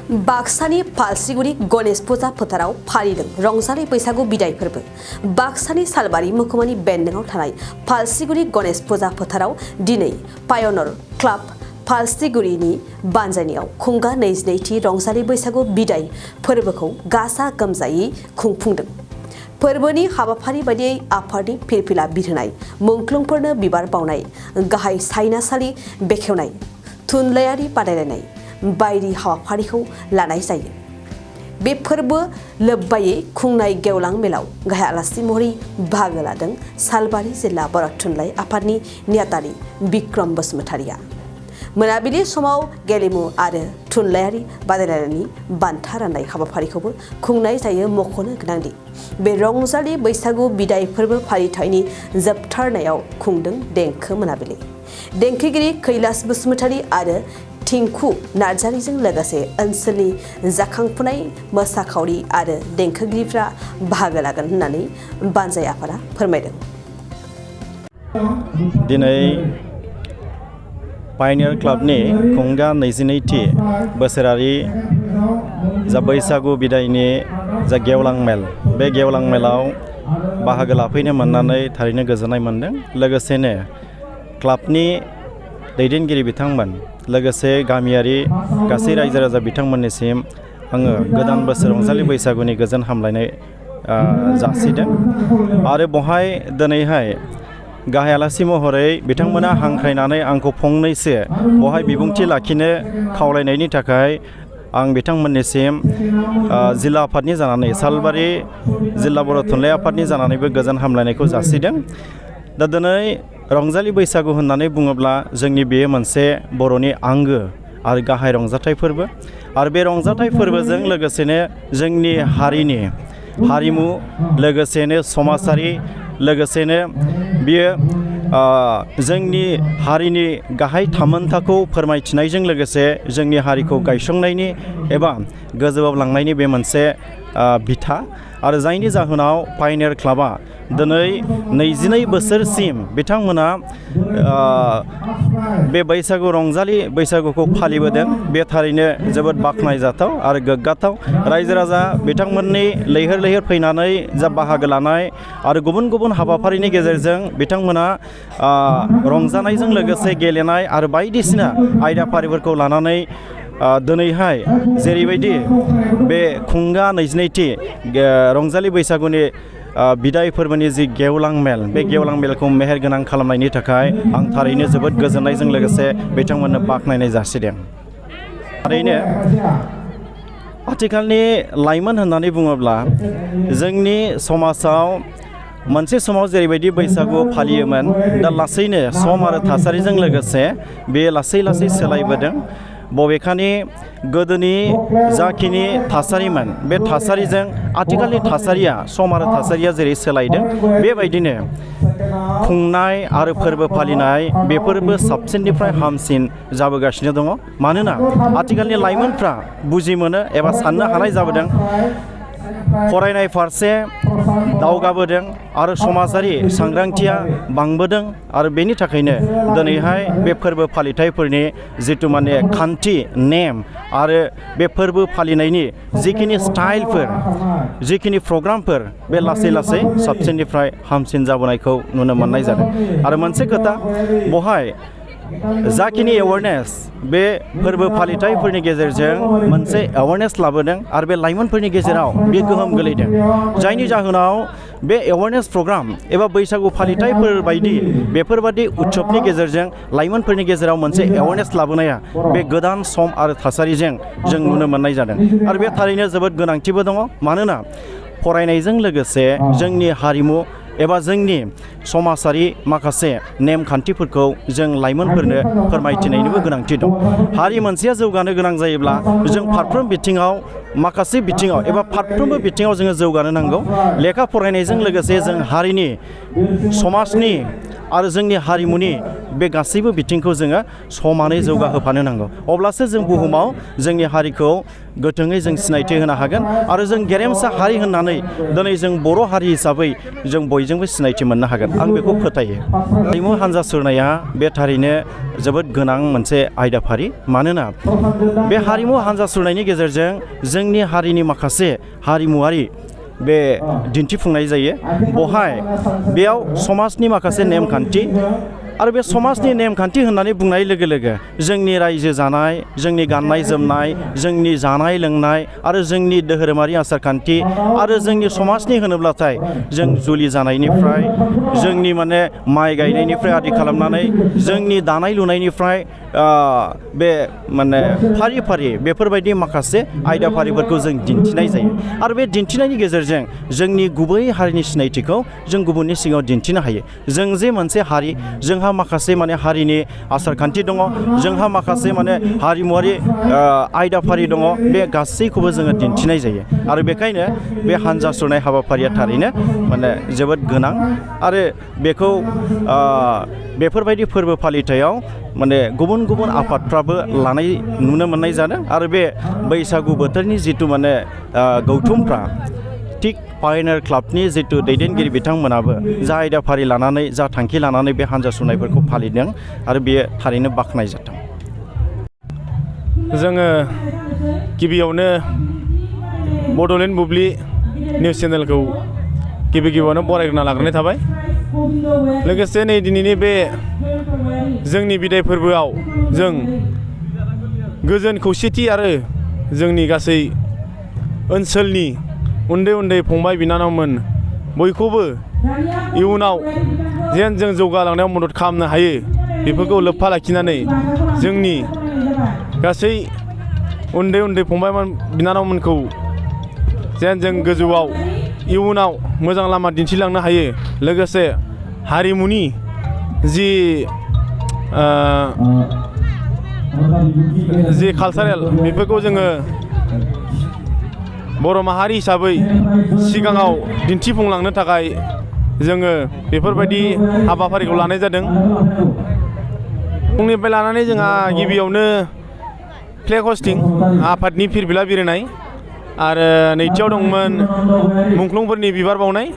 बाक्सानि पालसिगुरि गणेश फुजा फोथाराव फालिदों रंजालि बैसागु बिदाय फोरबो। बाक्सानि सालबारि महकुमानि बेन्दोंआव थानाय पालसिगुरि गणेश फुजा फोथाराव दिनै पायनर क्लाब पालसिगुरिनि बानजायनायाव खुंगा 22थि रंजालि बैसागु बिदाय फोरबोखौ गाजा गोमजायै खुंफुंदों। फोरबोनि हाबाफारि बायदियै आफादनि फिरफिला बिरहोनाय, मुंख्लंफोरनो बिबार बावनाय, गाहाय सायनासालि बेखेवनाय, थुनलाइयारि बादायलायनाय बायदि हाबाफारिखौ लानाय जायो। बे फोरबो लोब्बायै खुंनाय गेवलां मेलाव गाहाय आलासि महरै बाहागो लादों सालबारि जिल्ला बर' थुनलाइ आफादनि नेहाथारि बिक्रम बसुमतारिया। मोनाबिलि समाव गेलेमु आरो थुनलाइयारि बादायलायनायनि बान्था राननाय हाबाफारिखौबो खुंनाय जायो। मख'नो गोनांदि बे रंजालि बैसागु बिदाय फोरबो फालिथायनि जोबथारनायाव खुंदों देंखो मोनाबिलि। देंखोगिरि कैलाश बसुमतारि आरो टिंकु नार्जारिजों लोगोसे ओनसोलनि जाखांफुनाय मोसाखावरि आरो देंखोगिरिफ्रा बाहागो लागोन होननानै बानजाय आफादा फोरमायदों। दिनै पायनियार क्लाबनि खुंगा 22थि बोसोरारि जा बैसागु बिदायनि जा गेवलां मेल, बे गेवलां मेलाव बाहागो लाफैनो मोननानै थारैनो गोजोननाय मोनदों। लोगोसेनो क्लाबनि दैदेनगिरि बिथांमोन, लोगोसे गामियारि गासै रायजो राजा बिथांमोननिसिम आङो गोदान बोसोर रंजालि बैसागुनि गोजोन हामलायनाय जासिदों। आरो बहाय दिनैहाय गाहाय आलासि महरै बिथांमोना हांख्रायनानै आंखौ फंनैसो बहाय बिबुंथि लाखिनो खावलायनायनि थाखाय आं बिथांमोननिसिम जिल्ला आफादनि जानानै, सालबारि जिल्ला बर' थुनलाइ आफादनि जानानैबो गोजोन हामलायनायखौ जासिदों। दा दिनै रंजालि बैसागु होननानै बुङोब्ला जोंनि बेयो मोनसे बर'नि आंगो आरो गाहाय रंजाथाइ फोरबो। आरो बे रंजाथाइ फोरबोजों लोगोसेनो जोंनि हारिनि हारिमु, लोगोसेनो समाजारि, लोगोसेनो बियो जोंनि हारिनि गाहाय थामोनथाखौ फोरमायथिनायजों लोगोसे जोंनि हारिखौ गायसंनायनि एबा गोजौआव लांनायनि बे मोनसे बिथा। आरो जायनि जाहोनाव पायनियार क्लाबा दिनै 22 बोसोरसिम बिथांमोना बे बैसागु रंजालि बैसागुखौ फालिबोदों। बे थारैनो जोबोद बाख्नायजाथाव आरो गोग्गाथाव। रायजो राजा बिथांमोननि लैहोर लैहोर फैनानै जा बाहागो लानाय आरो गुबुन गुबुन हाबाफारिनि गेजेरजों बिथांमोना रंजानायजों लोगोसे गेलेनाय आरो बायदिसिना आयदाफारिफोरखौ लानानै दिनैहाय जेरैबायदि बे खुंगा 22थि रंजालि बैसागुनि बिदाय फोरबोनि जि गेवलां मेल, बे गेवलां मेलखौ मेहेरगोनां खालामनायनि थाखाय आं थारैनो जोबोद गोजोननायजों लोगोसे बिथांमोननो बाख्नायनाय जासिदों। थारैनो आथिखालनि लाइमोन होननानै बुङोब्ला जोंनि समाजाव मोनसे समाव जेरैबायदि बैसागु फालियोमोन, दा लासैनो सम आरो थासारिजों लोगोसे बे लासै लासै सोलायबोदों। बबेखानि गोदोनि जाखिनि थासारिमोन, बे थासारिजों आथिखालनि थासारिया, सम आरो थासारिया जेरै सोलायदों, बेबायदिनो खुंनाय आरो फोरबो फालिनाय बेफोरबो साबसिननिफ्राय हामसिन जाबोगासिनो दङ। मानोना आथिखालनि लाइमोनफ्रा बुजि मोनो एबा साननो हानाय जाबोदों, फरायनाय फारसे दावगाबोदों आरो समाजारि सांग्रांथिया बांबोदों। आरो बेनि थाखायनो दिनैहाय बे फोरबो फालिथायफोरनि जिथु माने खान्थि, नेम आरो बे फोरबो फालिनायनि जिखिनि स्टाइलफोर, जिखिनि प्रग्रामफोर, बे लासै लासै साबसिननिफ्राय हामसिन जाबोनायखौ नुनो मोननाय जादों। आरो मोनसे खोथा, बहाय जाखिनि एवारनेस, बे फोरबो फालिथायफोरनि गेजेरजों मोनसे एवारनेस लाबोदों आरो बे लाइमोनफोरनि गेजेराव बे गोहोम गोलैदों। जायनि जाहोनाव बे एवारनेस प्रग्राम एबा बैसागु फालिथायफोर बायदि बेफोरबादि उत्सबनि गेजेरजों लाइमोनफोरनि गेजेराव मोनसे एवारनेस लाबोनाया बे गोदान सम आरो थासारिजों जों नुनो मोननाय जादों। आरो बे थारैनो जोबोद गोनांथिबो दङ। मानोना फरायनायजों लोगोसे जोंनि हारिमु एबा जोंनि समाजारि माखासे नेमखान्थिफोरखौ जों लाइमोनफोरनो फोरमायथिनायनिबो गोनांथि दं। हारि मोनसेया जौगानो गोनां जायोब्ला जों फारफ्रोम बिथिङाव, माखासे बिथिङाव एबा फारफ्रोमबो बिथिङाव जोङो जौगानो नांगौ। लेखा फरायनायजों लोगोसे जों हारिनि, समाजनि आरो जोंनि हारिमुनि बे गासैबो बिथिंखौ जोङो समानै जौगाहोफानो नांगौ अब्लासो जों बुहुमाव जोंनि हारिखौ गोथोङै जों सिनायथि होनो हागोन आरो जों गेरेमसा हारि होननानै दिनै जों बर' हारि हिसाबै जों बयजोंबो सिनायथि मोननो हागोन आं बेखौ फोथायो हारिमु हान्जा सुरनाया बे थारैनो जोबोद गोनां मोनसे आयदाफारि मानोना बे हारिमु हान्जा सुरनायनि गेजेरजों जोंनि हारिनि माखासे हारिमुवारि बे दिन्थिफुंनाय जायो बेयाव समाजनि माखासे नेमखान्थि आरो बे समाजनि नेमखान्थि होननानै बुंनाय लोगो लोगो जोंनि रायजो जानाय जोंनि गाननाय जोमनाय जोंनि जानाय लोंनाय आरो जोंनि धोरोमारि आसारखान्थि आरो जोंनि समाजनि होनोब्लाथाय जों जुलि जानायनिफ्राय जोंनि माने माइ गायनायनिफ्राय आदि खालामनानै जोंनि दानाय लुनायनिफ्राय बे माने फारि फारि बेफोरबायदि माखासे आयदाफारिफोरखौ जों दिन्थिनाय जायो आरो बे दिन्थिनायनि गेजेरजों जोंनि गुबै हारिनि सिनायथिखौ जों गुबुननि सिगाङाव दिन्थिनो हायो जों जे मोनसे हारि जोंहा माखासे माने हारिनि आसारखान्थि दङ जोंहा माखासे माने हारिमुवारि आयदाफारि दङ बे गासैखौबो जोङो दिन्थिनाय जायो आरो बेखायनो बे हान्जा सुरनाय हाबाफारिया थारैनो माने जोबोद गोनां आरो बेखौ बेफोरबायदि फोरबो फालिथायाव माने गुबुन गुबुन आफादफ्राबो लानाय नुनो मोननाय जादों आरो बे बैसागु बोथोरनि जिथु माने गौथुमफ्रा थिग पायनियार क्लाबनि जिथु दैदेनगिरि बिथांमोनाबो जा आयदाफारि लानानै जा थांखि लानानै बे हान्जा सुरनायफोरखौ फालिदों आरो बेयो थारैनो बाख्नायजाथाव जोङो गिबियावनो बड'लेण्ड बुब्लि निउस चेनेलखौ गिबियावनो बरायग्रोना लाग्रोनाय थाबाय लोगोसे नै दिनैनि बे जोंनि बिदाय फोरबोआव जों गोजोन खौसेथि आरो जोंनि गासै ओनसोलनि उन्दै उन्दै फंबाय बिनानावमोन बयखौबो इयुनाव जेन जों जौगालांनायाव मदद खालामनो हायो बेफोरखौ लोब्बा लाखिनानै जोंनि गासै उन्दै उन्दै फंबाय बिनानावमोनखौ जेन जों गोजौआव इयुनाव मोजां लामा दिन्थिलांनो हायो लोगोसे हारिमुनि जि कालचारेल बेफोरखौ जोङो बर' माहारि हिसाबै सिगाङाव दिन्थिफुंलांनो थाखाय जोङो बेफोरबायदि हाबाफारिखौ लानाय जादों फुंनिफ्राय लानानै जोंहा गिबियावनो फ्लेग हस्टिं आफादनि फिरफिला बिरहोनाय आरो नैथियाव दंमोन मुंख्लंफोरनि बिबार बावनाय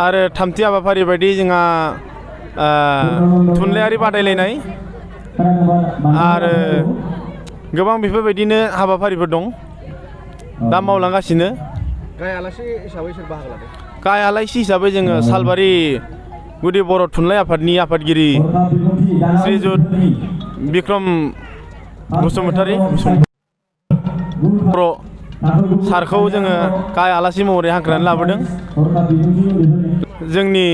आरो थामथि हाबाफारि बायदि जोंहा थुनलाइयारि बादायलायनाय आरो गोबां बेफोरबायदिनो हाबाफारिफोर दं दा मावलांगासिनो गाहाय आलासि हिसाबै सोर बाहागो लादों गाहाय आलासि हिसाबै जोङो सालबारि गुदि बर' थुनलाइ आफादनि आफादगिरि श्रीजुत बिक्रम बसुमतारी बर' सारखौ जोङो गाहाय आलासि महरै हांख्रायनानै लाबोदों जोंनि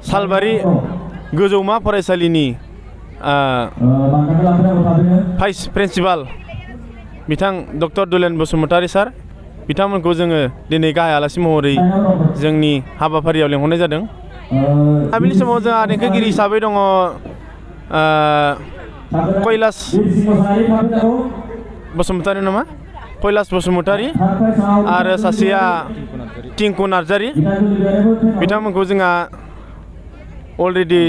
सालबारि गोजौमा फरायसालिनि भाइस प्रिन्सिपाल बिथां डक्टर दुलेन बसुमतारी सार बिथांमोनखौ जोङो दिनै गाहाय आलासि महरै जोंनि हाबाफारियाव लेंहरनाय जादों आबिलि समाव जोंहा देंखोगिरि हिसाबै दङ कैलाश बसुमतारी नामा कैलाश बसुमतारी आरो सासेया टिंकु नार्जारी बिथांमोनखौ जोंहा अलरेडि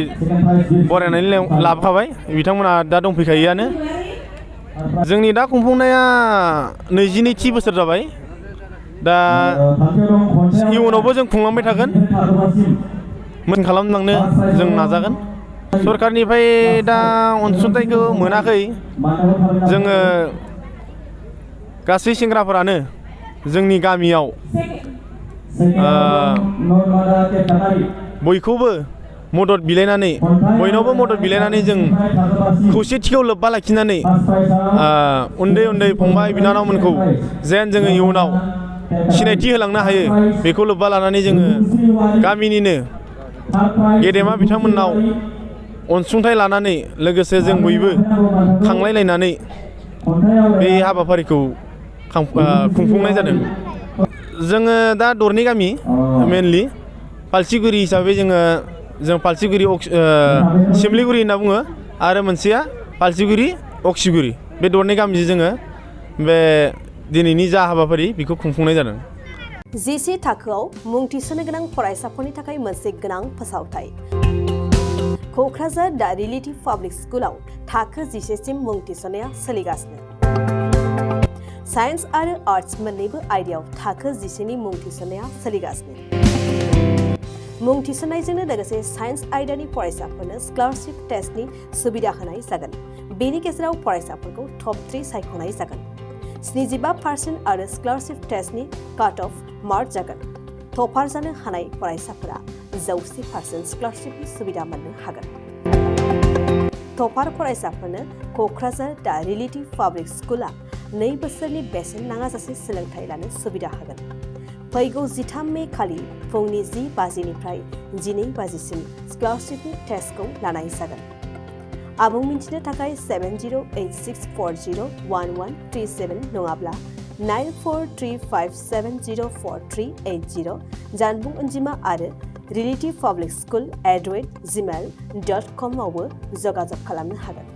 बरायनानै लाबोखाबाय बिथांमोना दा दंफैखायोआनो जोंनि दा खुंफुंनाया 22थि बोसोर जाबाय दा इयुनावबो जों खुंलांबाय थागोन मोजां खालामलांनो जों नाजागोन सरकारनिफ्राय दा अनसुंथाइखौ मोनाखै जोङो गासै सेंग्राफोरानो जोंनि गामियाव बयखौबो मदद बिलायनानै बयनावबो मदद बिलायनानै जों खौसेथिखौ लोब्बा लाखिनानै उन्दै उन्दै फंबाय बिनानावमोनखौ जेन जोङो इयुनाव सिनायथि होलांनो हायो बेखौ लोब्बा लानानै जोङो गामिनिनो गेदेमा बिथांमोननाव अनसुंथाइ लानानै लोगोसे जों बयबो खांलायलायनानै बे हाबाफारिखौ खुंफुंनाय जादों जोङो दा दरनै गामि मेनलि पालसिगुरि हिसाबै जों पालसिगुरि सिमलिगुरि होनना बुङो आरो मोनसेया पालसिगुरि अक्सिगुरि बे दरनै गामिजों जोङो बे दिनैनि जा हाबाफारि बेखौ खुंफुंनाय जादों जिसे थाखोआव मुं थिसननो गोनां फरायसाफोरनि थाखाय मोनसे गोनां फोसावथाय। क'क्राझार दा रिलेटिभ पाब्लिक स्कुलाव थाखो 10 सिम मुं थिसननाया सोलिगासिनो। साइन्स आरो आर्ट्स मोन्नैबो आयदायाव थाखो 10 नि मुं थिसननाया सोलिगासिनो। मुं थिसननायजोंनो लोगोसे साइन्स आयदानि फरायसाफोरनो स्कलारशिप टेस्टनि सुबिदा होनाय जागोन। बेनि गेजेराव फरायसाफोरखौ टप 3 सायख'नाय जागोन। 75% आरो स्कलारशिप टेस्टनि काट अफ मार्क जागोन। टपार जानो हानाय फरायसाफोरा 100% स्कलारशिपनि सुबिदा मोननो हागोन। टपार फरायसाफोरनो क'क्राझार दा रिलेटिभ पाब्लिक स्कुला 2 बोसोरनि बेसेन नाङाजासे सोलोंथाइ लानो सुबिदा होगोन। फैगौ 13 मे खालि फुंनि 10 बाजिनिफ्राय 12 बाजिसिम स्कलारशिपनि टेस्टखौ लानाय जागोन। आबुं मिन्थिनो थाखाय 7086401137 नङाब्ला 9435704380 जानबुं अनजिमा आरो relativepublicschool@gmail.com आवबो जगाजग खालामनो हागोन।